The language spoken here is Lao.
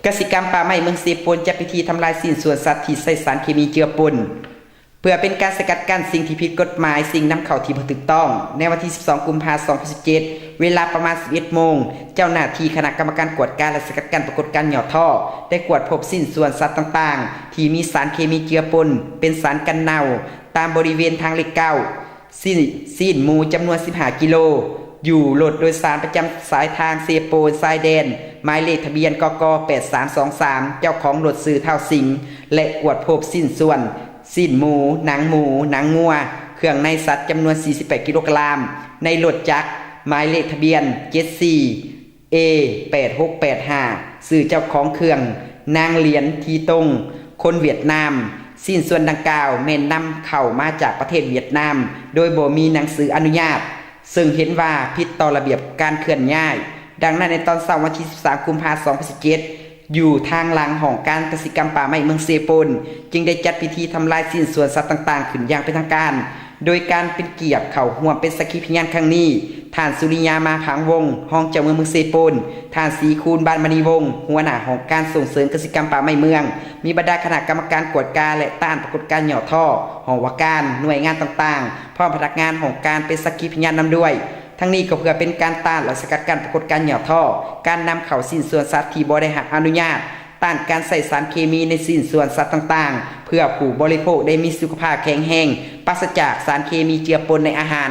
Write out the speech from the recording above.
ກະສິກຳປ່າໄມ້ເມືອງເຊໂປນ ຈັດພິທີທຳລາຍຊິ້ນສ່ວນສັດທີ່ໃຊ້ສານເຄມີເຈືອປົນ ເພື່ອເປັນການສະກັດກັ້ນສິ່ງທີ່ຜິດກົດໝາຍ, ສິ່ງນຳເຂົ້າທີ່ບໍ່ຖືກຕ້ອງ. ໃນວັນທີສິບສອງ ກຸມພາ ສອງພັນສິບເຈັດ ເວລາປະມານ ສິບເອັດໂມງ, ເຈົ້າໜ້າທີ່ຄະນະກຳມະການກວດກາ ແລະ ສະກັດກັ້ນປາກົດການຫຍໍ້ທໍ້ ໄດ້ກວດພົບຊິ້ນສ່ວນສັດຕ່າງໆ ທີ່ມີສານເຄມີເຈືອປົນ ເປັນສານກັນເນົ່າ ຕາມບໍລິເວນທາງເລກເກົ້າ, ຊີ້ນ ຊີ້ນໝູຈຳນວນສິບຫ້າກິໂລ ຢູ່ລົດໂດຍສານປະຈຳສາຍທາງເຊໂປນຊາຍແດນ ໝາຍເລກທະບຽນ ກກ ແປດສາມສອງສາມ ເຈົ້າຂອງລົດຊື່ທ້າວສິງ ແລະ ກວດພົບຊິ້ນສ່ວນ ຊີ້ນໝູ, ໜັງໝູ, ໜັງງົວ, ເຄື່ອງໃນສັດຈຳນວນສີ່ສິບແປດກິໂລກຣາມ ໃນລົດຈັກ ໝາຍເລກທະບຽນ ເຈັດສີ່ ເອ ແປດຫົກແປດຫ້າ ຊື່ເຈົ້າຂອງເຄື່ອງ ນາງ ຫຼຽນ ທີຕົງ ຄົນຫວຽດນາມ. ຊິ້ນສ່ວນດັ່ງກ່າວແມ່ນນຳເຂົ້າມາຈາກປະເທດຫວຽດນາມ ໂດຍບໍ່ມີໜັງສືອະນຸຍາດ, ເຊິ່ງເຫັນວ່າຜິດຕໍ່ລະບຽບການເຄື່ອນຍ້າຍ. ດັ່ງນັ້ນ, ໃນຕອນເຊົ້າວັນທີສິບສາມ ກຸມພາ ສອງພັນສິບເຈັດ ຢູ່ທາງຫຼັງຫ້ອງການກະສິກຳປ່າໄມ້ເມືອງເຊໂປນ ຈຶ່ງໄດ້ຈັດພິທີທຳລາຍຊິ້ນສ່ວນສັດຕ່າງໆ ຂຶ້ນຢ່າງເປັນທາງການ. ໂດຍການເປັນກຽດເຂົ້າຮ່ວມເປັນສັກຂີພະຍານຄັ້ງນີ້, ທ່ານ ສຸລິຍາ ມາຜັງວົງ ຮອງເຈົ້າເມືອງເມືອງເຊໂປນ, ທ່ານ ສີຄູນ ບານມະນີວົງ ຫົວໜ້າຫ້ອງການສົ່ງເສີມກະສິກຳປ່າໄມ້ເມືອງ, ມີບັນດາຄະນະກຳມະການກວດກາ ແລະ ຕ້ານປາກົດການຫຍໍ້ທໍ້, ຫ້ອງວ່າການ, ໜ່ວຍງານຕ່າງໆ, ພ້ອມພະນັກງານຫ້ອງການເປັນສັກຂີພະຍານນຳດ້ວຍ. ທັງນີ້ກໍເພື່ອເປັນການຕ້ານ ແລະ ສະກັດກັ້ນປາກົດການຫຍໍ້ທໍ້, ການນຳເຂົ້າຊິ້ນສ່ວນສັດທີ່ບໍ່ໄດ້ຮັບອະນຸຍາດ, ຕ້ານການໃຊ້ສານເຄມີໃນຊິ້ນສ່ວນສັດຕ່າງໆ ເພື່ອຜູ້ບໍລິໂພກໄດ້ມີສຸຂະພາບແຂງແຮງ, ປາສະຈາກສານເຄມີເຈືອປົນໃນອາຫານ.